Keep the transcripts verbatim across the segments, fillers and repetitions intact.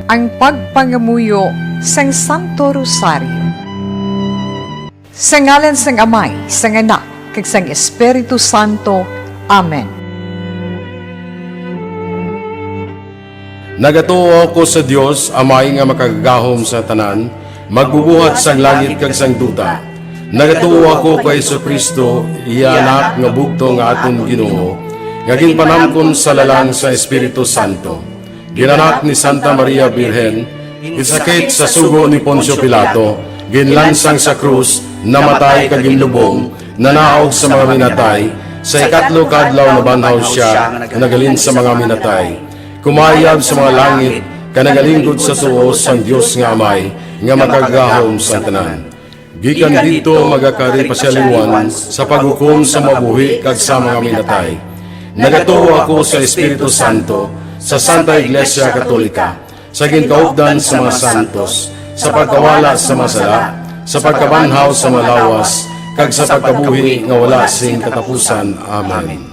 Ang pagpangamuyo sang Santo Rosario. Sa ngalan sang Amay, sang Anak, kag sang Espiritu Santo. Amen. Nagatuo ako sa Dios, Amay nga makagagahom sa tanan, magbubuhat sang langit kag sang duta. Nagatuo ako kay Jesu-Cristo, iya Anak nga bugtong nga aton Ginoo, nga ginpanamkon sa lalang sa Espiritu Santo. Ginanak ni Santa Maria Birhen, ginsakit sa sugo ni Poncio Pilato, ginlansang sa krus, namatay kag ginlubong, nanaog sa mga minatay, sa ikatlo ka adlaw nabanhaw sia nga naghalin sa mga minatay. Kumayab sa mga langit, kag nagalinggod sa tuo sang Dios nga Amay, nga makagagahom sang tanan. Gikan didto magakari pa sia liwat sa paghukom sa mga buhi kag sa mga minatay. Nagatuo ako sa Espiritu Santo, sa Santa Iglesia Katolika, sa ginkaupdan sa mga santos, sa pagkawala sa mga sala, sa pagkabanhaw sa mga lawas, kag sa pagkabuhi nga wala sing katapusan. Amen.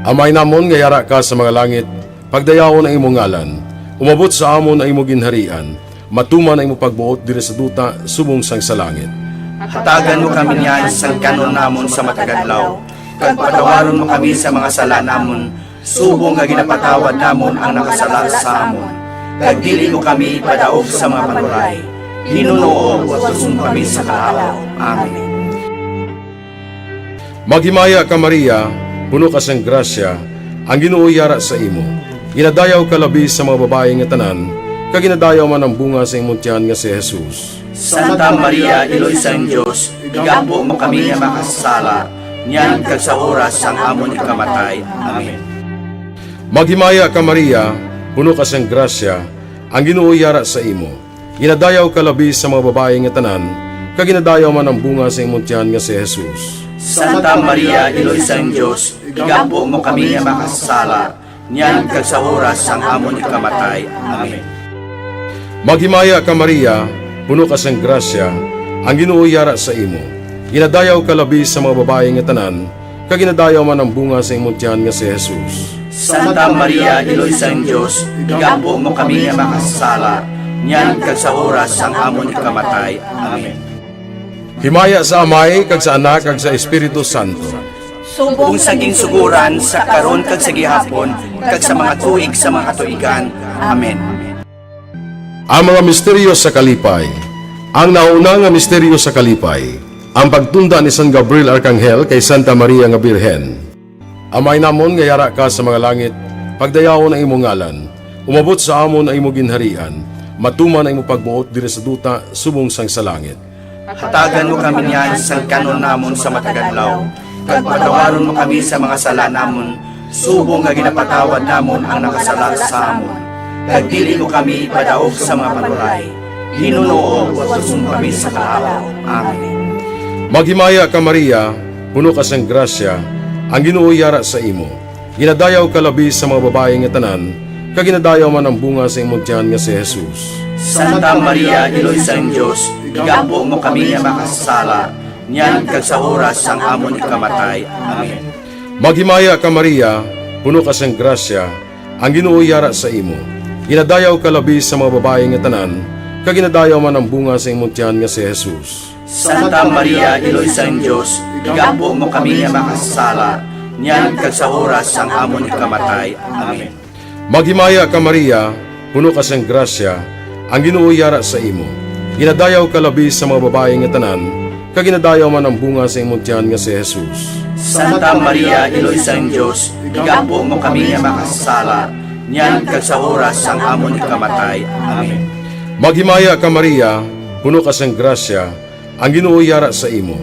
Amay namon nga yara ka sa mga langit, pagdayawon ang imo ngalan. Umabot sa amon ang imo ginharian. Matuman ang imo pagbuot diri sa duta subong sang sa langit. Hatagan mo kami niyan sang kan-on namon sa matag adlaw, kag patawaron mo kami sa mga sala namon, subong nga ginapatawad namon ang nakasala sa amon. Kag dili mo kami ipadaog sa mga panuray. Ginoo, utuson mo kami sa kalaut. Amen. Maghimaya ka, Maria, puno ka sang grasya, ang Ginoo yara sa imo. Ginadayaw ka labi sa mga babayi nga tanan, kag ginadayaw man ang bunga sa imong tiyan nga si Jesus. Santa Maria, Iloy sang Dios, igampo mo kami nga makasasala, niyan kag sa oras sang amon ikamatay. Amen. Maghimaya ka, Maria, puno ka sang grasya, ang Ginoo yara sa imo. Ginadayaw ka labi sa mga babayi nga tanan, kag ginadayaw man ang bunga sa imong tiyan nga si Jesus. Santa Maria, Iloy sang Dios, igampo mo kami nga makasasala, niyan kag sa oras sang amon ikamatay. Amen. Maghimaya ka, Maria, puno ka sang grasya, ang Ginoo yara sa imo. Ginadayaw ka labi sa mga babayi nga tanan, kag ginadayaw man ang bunga sa imong tiyan nga si Jesus. Santa Maria, Iloy sang Dios, igampo mo kami nga makasasala, niyan kag sa oras sang amon ikamatay. Amen. Himaya sa Amay, kag sa Anak, kag sa Espiritu Santo. Subong sa ginsugoran, sa karon, kag sa gihapon, kag sa mga tuig sa mga katuigan. Amen. Ang mga misteryo sa kalipay. Ang nauna nga misteryo sa kalipay, ang pagtunda ni San Gabriel Arkanghel kay Santa Maria nga Birhen. Amay namon nga yara ka sa mga langit, pagdayawon ang imong ngalan. Umabot sa amon ang imong ginharian. Matuman ang imong pagbuot diri sa duta subong sang sa langit. Hatagan mo kami niyan sang kan-on namon sa matag adlaw, kag patawaron mo kami sa mga sala namon, subong nga ginapatawad namon ang nakasala sa amon. Kag dili mo kami ipadaog sa mga panuray. Ginoo, utuson mo kami sa kalaut. Amen. Maghimaya ka, Maria, puno ka sang grasya, ang Ginoo yara sa imo. Ginadayaw ka labi sa mga babayi nga tanan, kag ginadayaw man ang bunga sa imong tiyan nga si Jesus. Santa Maria, Iloy sang Dios, igampo mo kami nga makasasala, niyan kag sa oras sang amon ikamatay. Amen. Maghimaya ka, Maria, puno ka sang grasya, ang Ginoo yara sa imo. Ginadayaw ka labi sa mga babayi nga tanan, kag ginadayaw man ang bunga sa imong tiyan nga si Jesus. Santa Maria, Iloy sang Dios, igampo mo kami nga makasasala, niyan kag sa oras sang amon ikamatay. Amen. Maghimaya ka, Maria, puno ka sang grasya, ang Ginoo yara sa imo. Ginadayaw ka labi sa mga babayi nga tanan, kag ginadayaw man ang bunga sa imong tiyan nga si Jesus. Santa Maria, Iloy sang Dios, igampo mo kami nga makasasala, niyan kag sa oras sang amon ikamatay. Amen. Maghimaya ka, Maria, puno ka sang grasya, ang Ginoo yara sa imo.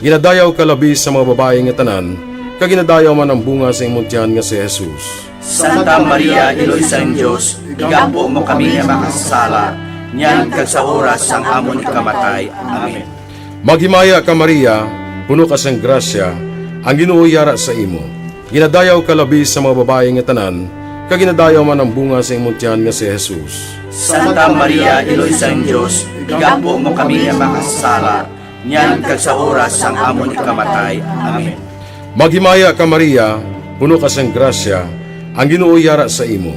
Ginadayaw ka labi sa mga babayi nga tanan, kag ginadayaw man ang bunga sa imong tiyan nga si Jesus. Santa Maria, Iloy sang Dios, igampo mo kami nga makasasala, niyan kag sa oras sang amon ikamatay. Amen. Maghimaya ka, Maria, puno ka sang grasya, ang Ginoo yara sa imo. Ginadayaw ka labi sa mga babayi nga tanan, kag ginadayaw man ang bunga sa imong tiyan nga si Jesus. Santa Maria, Iloy sang Dios, igampo mo kami nga makasasala, niyan kag sa oras sang amon ikamatay. Amen. Maghimaya ka, Maria, puno ka sang grasya, ang Ginoo yara sa imo.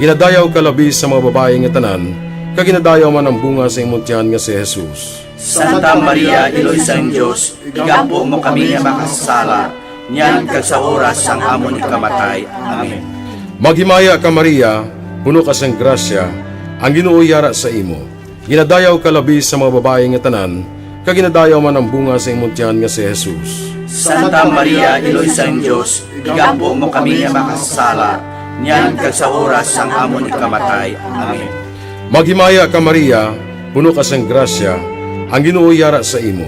Ginadayaw ka labi sa mga babayi nga tanan, kag ginadayaw man ang bunga sa imong tiyan nga si Jesus. Santa Maria, Iloy sang Dios, igampo mo kami nga makasasala, niyan kag sa oras sang amon ikamatay. Amen. Maghimaya ka, Maria, puno ka sang grasya, ang Ginoo yara sa imo. Ginadayaw ka labi sa mga babayi nga tanan, kag ginadayaw man ang bunga sa imong tiyan nga si Jesus. Santa Maria, Iloy sang Dios, igampo mo kami nga makasasala, niyan kag sa oras sang amon ikamatay. Amen. Maghimaya ka, Maria, puno ka sang grasya, ang Ginoo yara sa imo.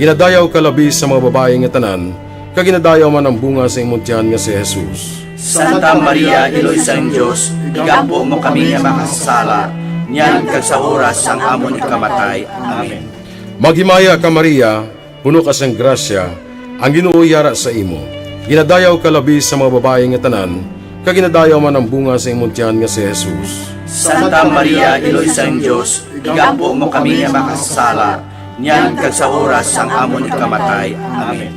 Ginadayaw ka labi sa mga babayi nga tanan, kag ginadayaw man ang bunga sa imong tiyan nga si Jesus. Santa Maria, Iloy sang Dios, igampo mo kami nga makasasala, niyan kag sa oras sang amon ikamatay. Amen. Maghimaya ka, Maria, puno ka sang grasya, ang Ginoo yara sa imo. Ginadayaw ka labi sa mga babayi nga tanan, kag ginadayaw man ang bunga sa imong tiyan nga si Jesus. Santa Maria, Iloy sang Dios, igampo mo kami nga makasasala, niyan kag sa oras sang amon ikamatay. Amen.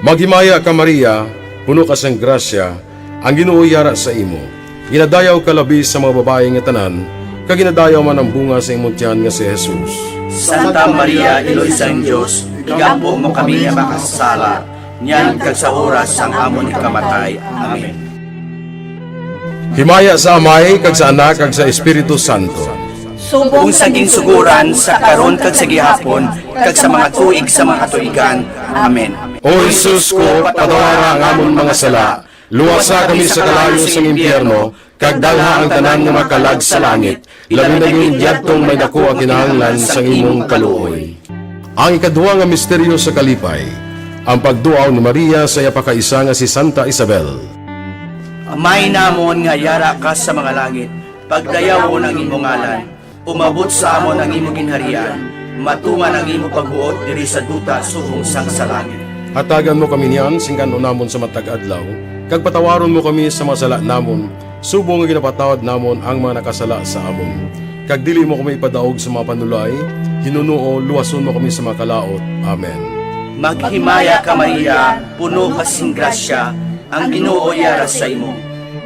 Maghimaya ka, Maria, puno ka sang grasya, ang Ginoo yara sa imo. Ginadayaw ka labi sa mga babayi nga tanan, kag ginadayaw man ang bunga sa imong tiyan nga si Jesus. Santa Maria, Iloy sang Dios, igampo mo kami nga makasasala, niyan kag sa oras sang amon ikamatay. Amen. Himaya sa Amay, kag sa Anak, kag sa Espiritu Santo. Subong sa ginsugoran, sa karon, kag sa gihapon, kag sa mga tuig sa mga katuigan. Amen. O Jesus ko, patawara ang amon mga sala, luwasa kami sa kalayo sang impyerno, kag dalha ang tanan nga mga kalag sa langit, labi na gid yadtong may daku ang kinahanglan sang imong kaluoy. Ang ikaduha nga misteryo sa kalipay, ang pagduaw ni Maria sa iya pakaisa nga si Santa Isabel. Amay namon nga yara ka sa mga langit, pagdayawon ang imo ngalan, umabot sa amon ang imo ginharian, matunga ang imo pagbuot diri sa duta subong sang sa langit. Hatagan mo kami niyan sing kan-on namon sa matag adlaw, kag patawaron mo kami sa mga sala namon, subong nga ginapatawad namon ang mga nakasala sa amon. Kag dili mo kami ipadaog sa mga panulay, hinunoo luwason mo kami sa mga kalaut. Amen. Maghimaya ka, Maria, puno ka sing grasya, ang Ginoo yara sa imo.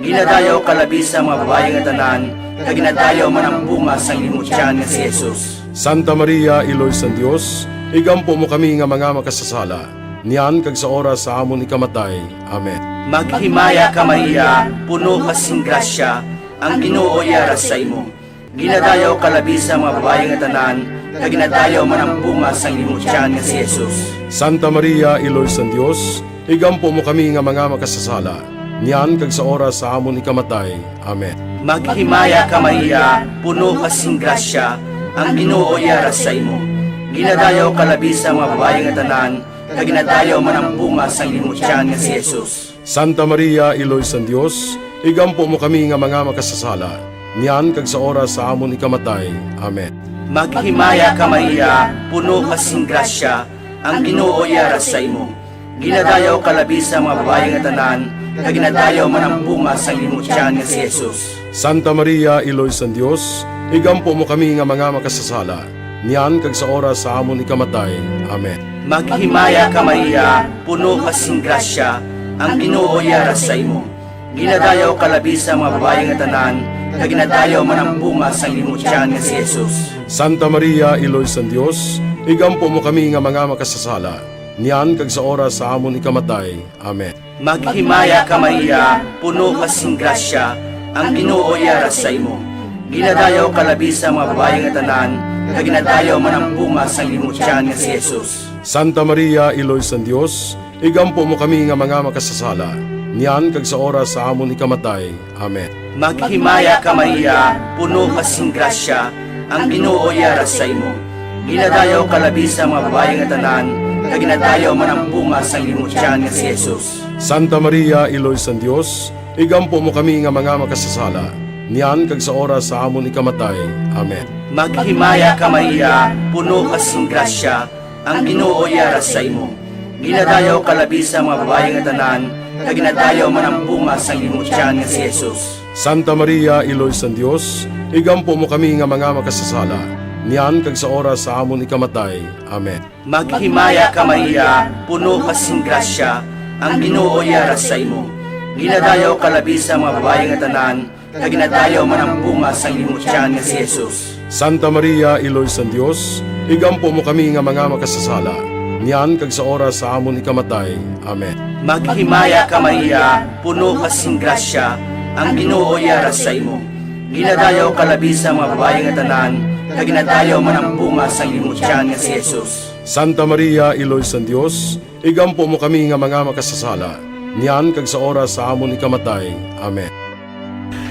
Ginadayaw ka labi sa mga babayi nga tanan, kag ginadayaw man ang bunga sang imo tiyan nga si Jesus. Santa Maria, Iloy sang Dios, igampo mo kami nga mga makasasala, niyan kag sa oras sa amon ikamatay. Amen. Maghimaya ka, Maria, puno ka sing grasya, ang Ginoo yara sa imo. Ginadayaw ka labi sa mga babayi nga tanan, kag ginadayaw man ang bunga sang imo tiyan nga si Jesus. Santa Maria, Iloy sang Dios, igampo mo kami nga mga makasasala, niyan kag sa oras sa amon ikamatay. Amen. Maghimaya ka, Maria, puno ka sing grasya, ang Ginoo yara sa imo. Ginadayaw ka labi sa mga babayi nga tanan, kag ginadayaw man ang bunga sang imo tiyan nga si Jesus. Santa Maria, Iloy sang Dios, igampo mo kami nga mga makasasala, niyan kag sa oras sa amon ikamatay. Amen. Maghimaya ka, Maria, puno ka sing grasya, ang Ginoo yara sa imo. Ginadayaw ka labi sa mga babayi nga tanan, kag ginadayaw man ang bunga sang imo tiyan nga si Jesus. Santa Maria, Iloy sang Dios, igampo mo kami nga mga makasasala, niyan kag sa oras sa amon ikamatay. Amen. Maghimaya ka, Maria, puno ka sing grasya, ang Ginoo yara sa imo. Ginadayaw ka labi sa mga babayi nga tanan, kag ginadayaw man ang bunga sang imo tiyan nga si Jesus. Santa Maria, Iloy sang Dios, igampo mo kami nga mga makasasala, niyan kag sa oras sa amon ikamatay. Amen. Maghimaya ka, Maria, puno ka sing grasya, ang Ginoo yara sa imo. Ginadayaw ka labi sa mga babayi nga tanan, kag ginadayaw man ang bunga sang imo tiyan nga si Jesus. Santa Maria, Iloy sang Dios, igampo mo kami nga mga makasasala, niyan kag sa oras sa amon ikamatay. Amen. Maghimaya ka, Maria, puno ka sing grasya, ang Ginoo yara sa imo. Ginadayaw ka labi sa mga babayi nga tanan, kag ginadayaw man ang bunga sang imo tiyan nga si Jesus. Santa Maria, Iloy sang Dios, igampo mo kami nga mga makasasala, niyan kag sa oras sa amon ikamatay. Amen. Maghimaya ka, Maria, puno ka sing grasya, ang Ginoo yara sa imo. Ginadayaw ka labi sa mga babayi nga tanan, kag ginadayaw man ang bunga sang imo tiyan nga si Jesus. Santa Maria, Iloy sang Dios, igampo mo kami nga mga makasasala, niyan kag sa oras sa amon ikamatay. Amen. Maghimaya ka, Maria, puno ka sing grasya, ang Ginoo yara sa imo. Ginadayaw ka labi sa mga babayi nga tanan, kag ginadayaw man ang bunga sang imong tiyan nga si Jesus. Santa Maria, Iloy sang Dios, igampo mo kami nga mga makasasala, niyan kag sa oras sa amon ikamatay. Amen. Maghimaya ka, Maria, puno ka sing grasya, ang Ginoo yara sa imo. Ginadayaw ka labi sa mga babayi nga tanan, kag ginadayaw man ang bunga sang imong tiyan nga si Jesus. Santa Maria, Iloy sang Dios, igampo mo kami nga mga makasasala, niyan kag sa oras sa amon ikamatay. Amen.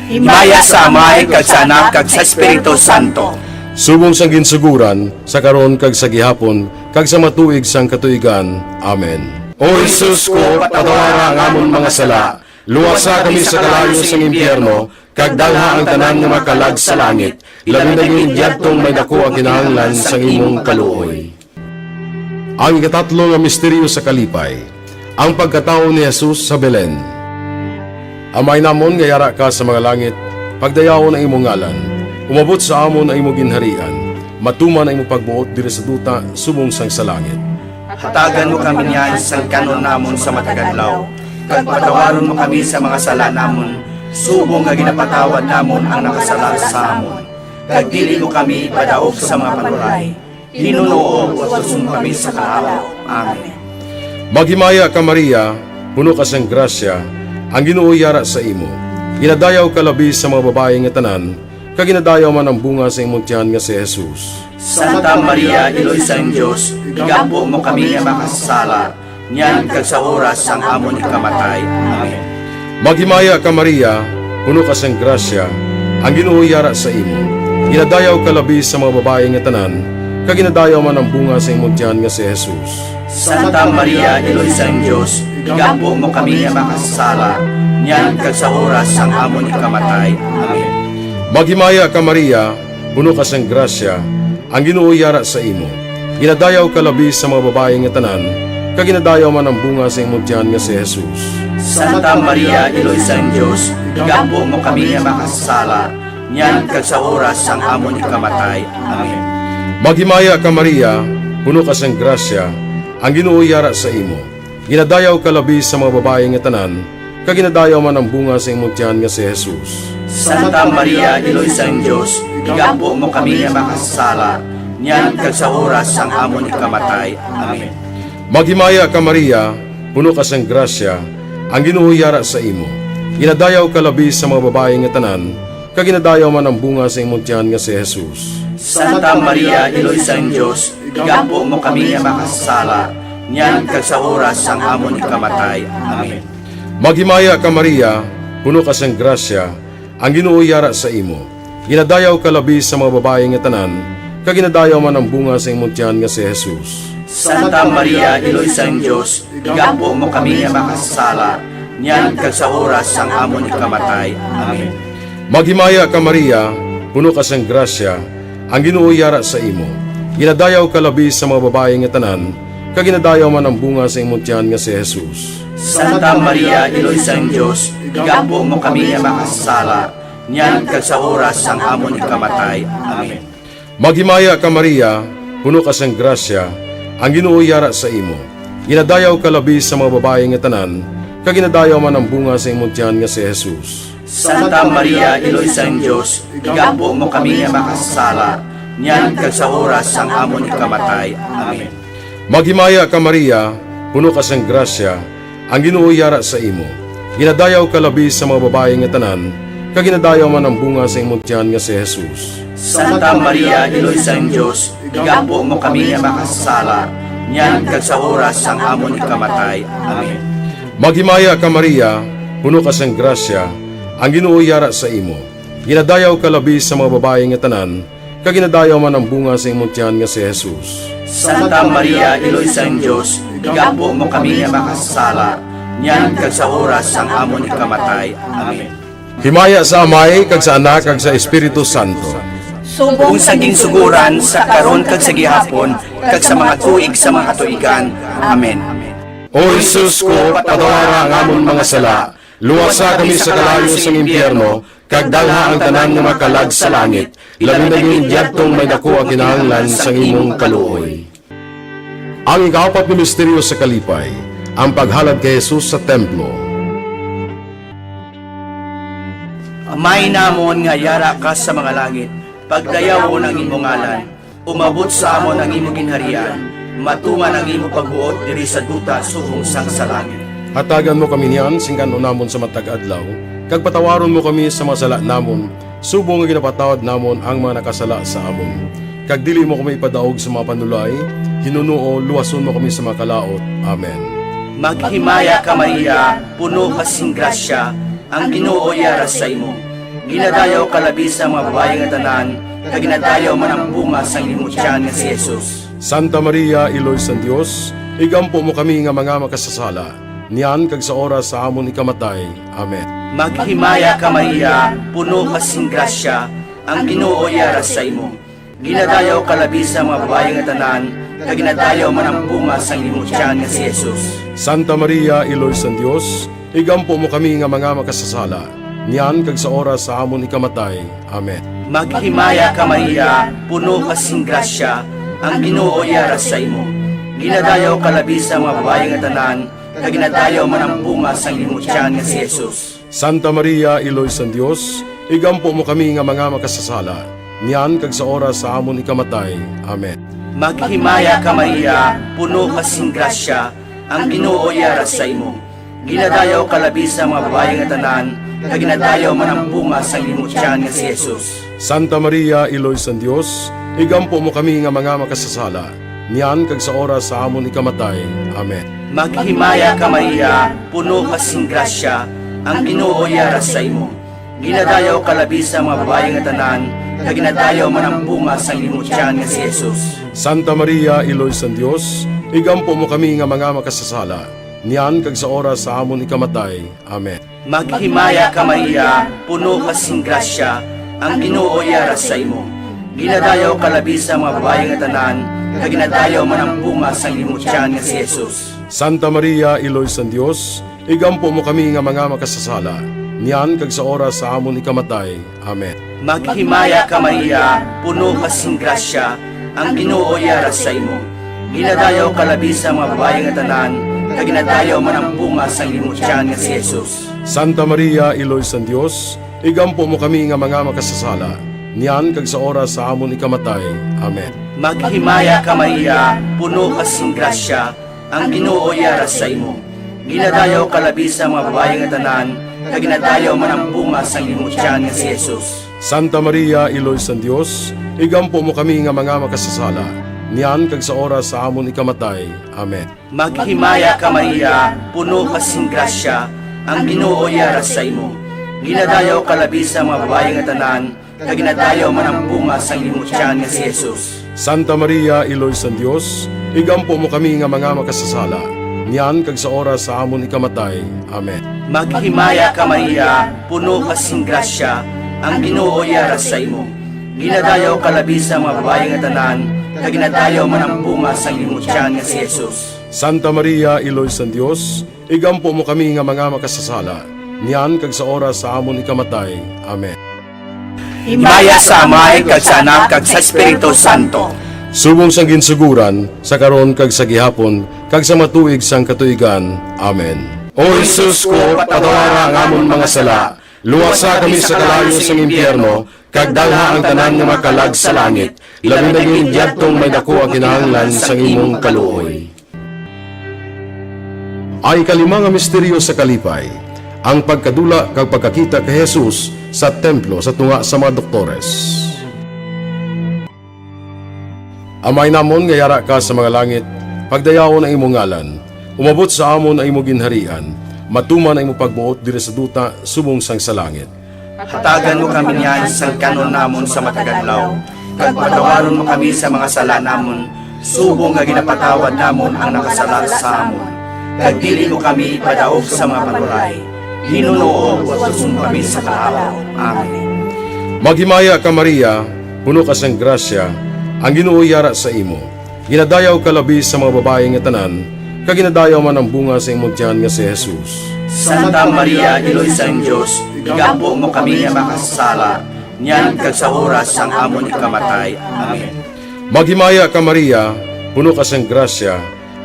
Himaya sa Amay, kag sa Anak, kag sa Espiritu Santo. Subong sang ginsugoran, sa karon kag sa gihapon, kag sa mga tuig sang katuigan. Amen. O Jesus ko, patawara ang amon mga sala, luwasa kami sa kalayo sang impyerno, kag dalha ang tanan nga mga kalag sa langit, labi na gid yadtong may daku ang kinahanglan sang imong kaluoy. Ang ikatatlo nga misteryo sa kalipay, ang pagkatawo ni Jesus sa Belen. Amay namon nga yara ka sa mga langit, pagdayawon ang imong ngalan. Umabot sa amon ang imong ginharian. Matuman ang imong pagbuot diri sa duta subong sang sa langit. Hatagan mo kami niyan sang kan-on namon sa matag adlaw, kag patawaron mo kami sa mga sala namon, subong nga ginapatawad namon ang nakasala sa amon. Kag dili mo kami ipadaog sa mga panuray. Hinunoa, utuson mo kami sa kahawa. Amen. Maghimaya ka, Maria, puno ka sang grasya, ang Ginoo yara sa imo. Ginadayaw ka labi sa mga babayi nga tanan, kag ginadayaw man ang bunga sa imong tiyan nga si Jesus. Santa Maria, Iloy sang Dios, igampo mo kami nga makasasala, niyan kag sa oras sang amon ikamatay. Amen. Maghimaya ka, Maria, puno ka sang grasya, ang Ginoo yara sa imo. Ginadayaw ka labi sa mga babayi nga tanan, kag ginadayaw man ang bunga sa imong tiyan nga si Jesus. Santa Maria, Iloy sang Dios, igampo mo kami nga makasasala, niyan kag sa oras sang amon ikamatay. Amen. Maghimaya ka, Maria, puno ka sang grasya, ang Ginoo yara sa imo. Ginadayaw ka labi sa mga babayi nga tanan, kag ginadayaw man ang bunga sa imong tiyan nga si Jesus. Santa Maria, Iloy sang Dios, igampo mo kami nga makasasala, niyan kag sa oras sang amon ikamatay. Amen. Maghimaya ka, Maria, puno ka sang grasya, ang Ginoo yara sa imo. Ginadayaw ka labi sa mga babayi nga tanan, kag ginadayaw man ang bunga sa imong tiyan nga si Jesus. Santa Maria, Iloy sang Dios, igampo mo kami nga makasasala, niyan kag sa oras sang amon ikamatay. Amen. Maghimaya ka, Maria, puno ka sang grasya, ang Ginoo yara sa imo. Ginadayaw ka labi sa mga babayi nga tanan, kag ginadayaw man ang bunga sa imong tiyan nga si Jesus. Santa Maria, Iloy sang Dios, igampo mo kami nga makasasala, niyan kag sa oras sang amon ikamatay. Amen. Maghimaya ka, Maria, puno ka sang grasya, ang Ginoo yara sa imo. Ginadayaw ka labi sa mga babayi nga tanan, kag ginadayaw man ang bunga sa imong tiyan nga si Jesus. Santa Maria, Iloy sang Dios, igampo mo kami nga makasasala, niyan kag sa oras sang amon ikamatay. Amen. Maghimaya ka, Maria, puno ka sang grasya, ang Ginoo yara sa imo. Ginadayaw ka labi sa mga babayi nga tanan, kag ginadayaw man ang bunga sa imong tiyan nga si Jesus. Santa Maria, Iloy sang Dios, igampo mo kami nga makasasala, niyan kag sa oras sang amon ikamatay. Amen. Maghimaya ka, Maria, puno ka sang grasya, ang Ginoo yara sa imo. Ginadayaw ka labi sa mga babayi nga tanan, kag ginadayaw man ang bunga sa imong tiyan nga si Jesus. Santa Maria, Iloy sang Dios, igampo mo kami nga makasasala, niyan kag sa oras sang amon ikamatay. Amen. Maghimaya ka, Maria, puno ka sang grasya, ang Ginoo yara sa imo. Ginadayaw ka labi sa mga babayi nga tanan, kag ginadayaw man ang bunga sa imong tiyan nga si Jesus. Santa Maria, Iloy sang Dios, igampo mo kami nga makasasala, niyan kag sa oras sang amon ikamatay. Amen. Maghimaya ka, Maria, puno ka sang grasya, ang Ginoo yara sa imo. Ginadayaw ka labi sa mga babayi nga tanan, kag ginadayaw man ang bunga sa imong tiyan nga si Jesus. Santa Maria, Iloy sang Dios, igampo mo kami nga makasasala, niyan kag sa oras sang amon ikamatay. Amen. Himaya sa Amay, kag sa Anak, kag sa Espiritu Santo. Subong sa ginsugoran, sa karon, kag sa gihapon, kag sa mga tuig sa mga katuigan. Amen. O Jesus ko, patawara ang amon mga sala, luwasa kami sa kalayo sang impyerno, kag dalha ang tanan nga makalag sa langit, labi na gid yadtong may daku ang kinahanglan sang imong kaluoy. Ang ikaapat nga misteryo sa kalipay, ang paghalad kay Jesus sa templo. Amay namon nga yara ka sa mga langit, pagdayawon ang imo ngalan. Umabot sa amon ang imo ginharian. Matuman ang imo pagbuot diri sa duta subong sang sa langit. Hatagan mo kami niyan sing kan-on namon sa matag adlaw, kag patawaron mo kami sa mga sala namon, subong nga ginapatawad namon ang mga nakasala sa amon. Kag dili mo kami ipadaog sa mga panulay, hinunoo, luwason mo kami sa mga kalaut. Amen. Maghimaya ka, Maria, puno ka sing grasya, ang Ginoo yara sa imo. Ginadayaw ka labi sa mga babayi nga tanan, kag ginadayaw man ang bunga sang imo tiyan nga si Jesus. Santa Maria, Iloy sang Dios, igampo mo kami nga mga makasasala, niyan kag sa oras sa amon ikamatay. Amen. Maghimaya ka, Maria, puno ka sing grasya, ang Ginoo yara sa imo. Ginadayaw ka labi sa mga babayi nga tanan, kag ginadayaw man ang bunga sang imo tiyan nga si Jesus. Santa Maria, Iloy sang Dios, igampo mo kami nga mga makasasala, niyan kag sa oras sa amon ikamatay. Amen. Maghimaya ka, Maria, puno ka sing grasya, ang Ginoo yara sa imo. Ginadayaw ka labi sa mga babayi nga tanan, kag ginadayaw man ang bunga sang imo tiyan nga si Jesus. Santa Maria, Iloy sang Dios, igampo mo kami nga mga makasasala, niyan kag sa oras sa amon ikamatay. Amen. Maghimaya ka, Maria, puno ka sing grasya, ang Ginoo yara sa imo. Ginadayaw ka labi sa mga babayi nga tanan, kag ginadayaw man ang bunga sang imo tiyan nga si Jesus. Santa Maria, Iloy sang Dios, igampo mo kami nga mga makasasala, niyan kag sa oras sa amon ikamatay. Amen. Maghimaya ka, Maria, puno ka sing grasya, ang Ginoo yara sa imo. Ginadayaw ka labi sa mga babayi nga tanan, kag ginadayaw man ang bunga sang imo tiyan nga si Jesus. Santa Maria, Iloy sang Dios, igampo mo kami nga mga makasasala, niyan kag sa oras sa amon ikamatay. Amen. Maghimaya ka, Maria, puno ka sing grasya, ang Ginoo yara sa imo. Ginadayaw ka labi sa mga babayi nga tanan, kag ginadayaw man ang bunga sang imo tiyan nga si Jesus. Santa Maria, Iloy sang Dios, igampo mo kami nga mga makasasala, niyan kag sa oras sa amon ikamatay. Amen. Maghimaya ka, Maria, puno ka sing grasya, ang Ginoo yara sa imo. Ginadayaw ka labi sa mga babayi nga tanan, kag ginadayaw man ang bunga sang imo tiyan nga si Jesus. Santa Maria, Iloy sang Dios, igampo mo kami nga mga makasasala, niyan kag sa oras sa amon ikamatay. Amen. Maghimaya ka, Maria, puno ka sing grasya, ang Ginoo yara sa imo. Ginadayaw ka labi sa mga babayi nga tanan, kag ginadayaw man ang bunga sang imo tiyan nga si Jesus. Santa Maria, Iloy sang Dios, igampo mo kami nga mga makasasala, niyan kag sa oras sa amon ikamatay. Amen. Maghimaya ka, Maria, puno ka sing grasya, ang Ginoo yara sa imo. Ginadayaw ka labi sa mga babayi nga tanan, kag ginadayaw man ang bunga sang imo tiyan nga si Jesus. Santa Maria, Iloy sang Dios, igampo mo kami nga mga makasasala, niyan kag sa oras sa amon ikamatay. Amen. Maghimaya ka, Maria, puno ka sing grasya, ang Ginoo yara sa imo. Ginadayaw ka labi sa mga babayi nga tanan, kag ginadayaw man ang bunga sang imo tiyan nga si Jesus. Santa Maria, Iloy sang Dios, igampo mo kami nga mga makasasala, niyan kag sa oras sa amon ikamatay. Amen. Himaya sa Amay, kag sa Anak, kag sa Espiritu Santo. Subong sang ginsuguran, sa karon, kag sa gihapon, kag sa matuig sang katuigan. Amen. O Jesus ko, patawara ang amon mga sala, luwasa kami sa kalayo sang impyerno, kag dalha ang tanan nga mga kalag sa langit, labi na gid yadtong may daku ang kinahanglan sang imong kaluoy. Ang ikalima nga misteryo sa kalipay, ang pagkadula kag pagkakita kay Jesus sa templo sa tunga sa mga doktores. Amay namon nga yara ka sa mga langit, pagdayawon ang imong ngalan. Umabot sa amon ang imong ginharian. Matuman ang imong pagbuot diri sa duta subong sang sa langit. Hatagan mo kami niyan sang kan-on namon sa matag adlaw, kag patawaron mo kami sa mga sala namon, subong nga ginapatawad namon ang nakasala sa amon. Kag dili mo kami ipadaog sa mga panulay, hinunoo, luwason mo kami sa kalaut. Amen. Maghimaya ka, Maria, puno ka sang grasya, ang Ginoo yara sa imo. Ginadayaw ka labi sa mga babayi nga tanan, kag ginadayaw man ang bunga sa imong tiyan nga si Jesus. Santa Maria, Iloy sang Dios, igampo mo kami nga makasasala, niyan kag sa oras sang amon ikamatay. Amen. Maghimaya ka, Maria, puno ka sang grasya,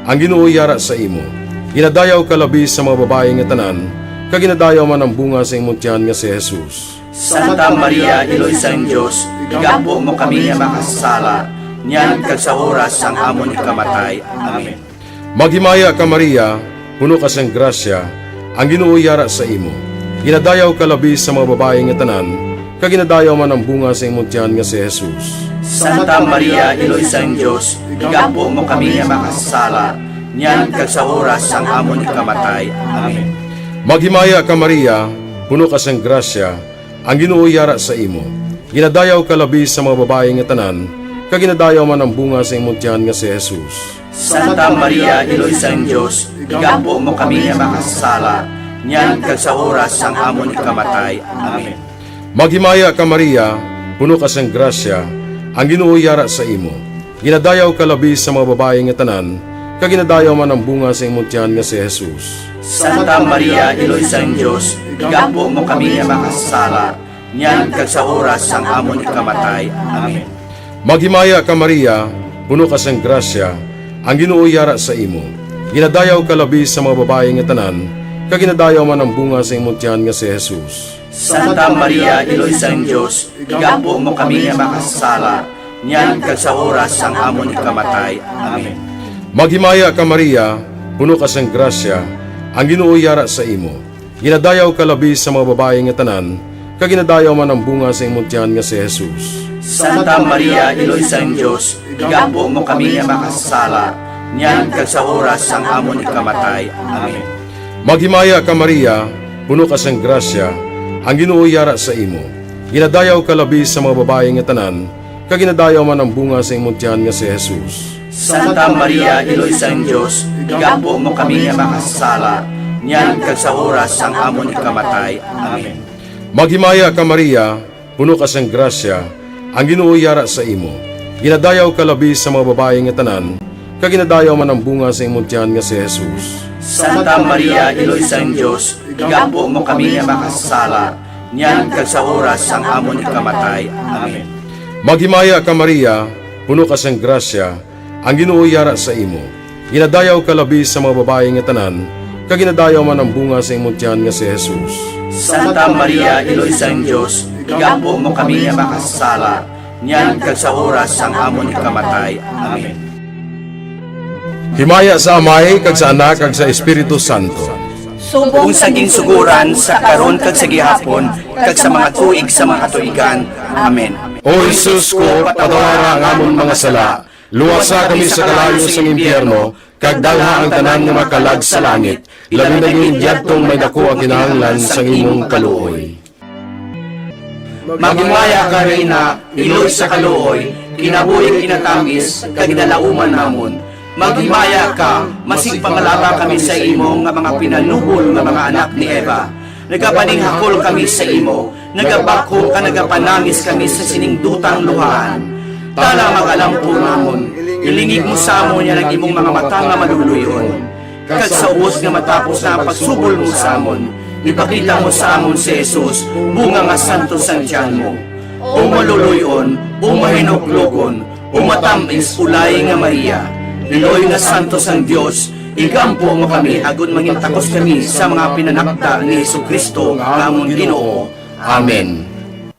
ang Ginoo yara sa imo. Ginadayaw ka labi sa mga babayi nga tanan, kag ginadayaw man ang bunga sa imong tiyan nga si Jesus. Santa Maria, Iloy sang Dios, igampo mo kami nga makasasala, niyan kag sa oras sang amon ikamatay. Amen. Maghimaya ka, Maria, puno ka sang grasya, ang Ginoo yara sa imo. Ginadayaw ka labi sa mga babayi nga tanan, kag ginadayaw man ang bunga sa imong tiyan nga si Jesus. Santa Maria, Iloy sang Dios, igampo mo kami nga makasasala, niyan kag sa oras sang amon ikamatay. Amen. Maghimaya ka, Maria, puno ka sang grasya, ang Ginoo yara sa imo. Ginadayaw ka labi sa mga babayi nga tanan, kag ginadayaw man ang bunga sa imong tiyan nga si Jesus. Santa Maria, Iloy sang Dios, igampo mo kami nga makasasala, niyan kag sa oras sang amon ikamatay. Amen. Maghimaya ka, Maria, puno ka sang grasya, ang Ginoo yara sa imo. Ginadayaw ka labi sa mga babayi nga tanan, kag ginadayaw man ang bunga sa imong tiyan nga si Jesus. Santa Maria, Iloy sang Dios, igampo mo kami nga makasasala, niyan kag sa oras sang amon ikamatay. Amen. Maghimaya ka, Maria, puno ka sang grasya, ang Ginoo yara sa imo. Ginadayaw ka labi sa mga babayi nga tanan, kag ginadayaw man ang bunga sa imong tiyan nga si Jesus. Santa Maria, Iloy sang Dios, igampo mo kami nga makasasala, niyan kag sa oras sang amon ikamatay. Amen. Maghimaya ka, Maria, puno ka sang grasya, ang Ginoo yara sa imo. Ginadayaw ka labi sa mga babayi nga tanan, kag ginadayaw man ang bunga sa imong tiyan nga si Jesus. Santa Maria, Iloy sang Dios, igampo mo kami nga makasasala, niyan kag sa oras sang amon ikamatay. Amen. Maghimaya ka, Maria, puno ka sang grasya, ang Ginoo yara sa imo. Ginadayaw ka labi sa mga babayi nga tanan, kag ginadayaw man ang bunga sa imong tiyan nga si Jesus. Santa Maria, Iloy sang Dios, igampo mo kami nga makasasala, niyan kag sa oras sang amon ikamatay. Amen. Maghimaya ka, Maria, puno ka sang grasya, ang Ginoo yara sa imo. Ginadayaw ka labi sa mga babayi nga tanan, kag ginadayaw man ang bunga sa imong tiyan nga si Jesus. Santa Maria, Iloy sang Dios, igampo mo kami nga makasasala, niyan kag sa oras sang amon ikamatay. Amen. Maghimaya ka, Maria, puno ka sang grasya, ang Ginoo yara sa imo. Ginadayaw ka labi sa mga babayi nga tanan, kag ginadayaw man ang bunga sa imong tiyan nga si Jesus. Santa Maria, Iloy sang Dios, igampo mo kami nga makasasala, niyan kag sa oras sang amon ikamatay. Amen. Himaya sa Amay, kag sa Anak, kag sa Espiritu Santo. Subong sa ginsuguran, sa karon, kag sa gihapon, kag sa mga tuig sa mga katuigan. Amen. O Jesus ko, patawara ang amon mga sala, luwasa kami sa kalayo sang impyerno, kag dalha ang tanan nga mga kalag sa langit, labi na gid yadtong may daku ang kinahanglan sang imong kaluoy. Maghimaya ka, Reyna, iloy sa kaluoy, kinabuhi kinatamis, kag ginalauman namon. Maghimaya ka, masig pangalaba kami sa imo nga mga pinanubol nga mga anak ni Eva. Nagapaninghakol kami sa imo, nagabakho ka, nagapanangis kami sa sining dutang luhaan. Tala, mag-alampo namon, ilingig mo sa amon yan ang imong mga mata nga maluluy-on. Kag sa ubos nga matapos na ang pagsubol mo sa amon, ipakita mo sa amon si Jesus, bunga nga santos sang tiyan mo. O maluluy-on, o mahinuklogon, o matamis, ulay nga Maria, iloy nga santos sang Dios, igampo mo kami agod mangin takos kami sa mga pinanakda ni Jesu-Cristo nga amon Ginoo. Amen.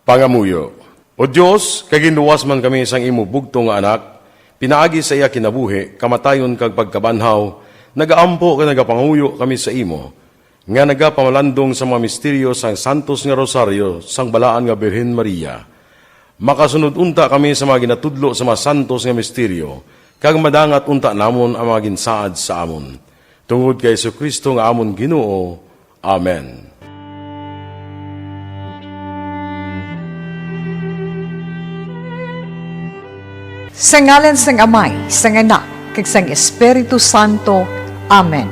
Pangamuyo. O Dios, kay ginluwas man kami sang imo bugtong nga Anak, pinaagi sa iya kinabuhi, kamatayon, kag pagkabanhaw, nagaampo kag nagapangamuyo kami sa imo, nga nagapamalandong sa mga misteryo sang santos nga rosaryo sang Balaan nga Birhen Maria. Makasunod unta kami sa mga ginatudlo sa mga santos nga misteryo, kag madangat unta namon ang mga ginsaad sa amon. Tungod kay Jesu-Cristo nga amon Ginoo. Amen. Sa ngalan sang Amay, sang Anak, kag sang Espiritu Santo. Amen.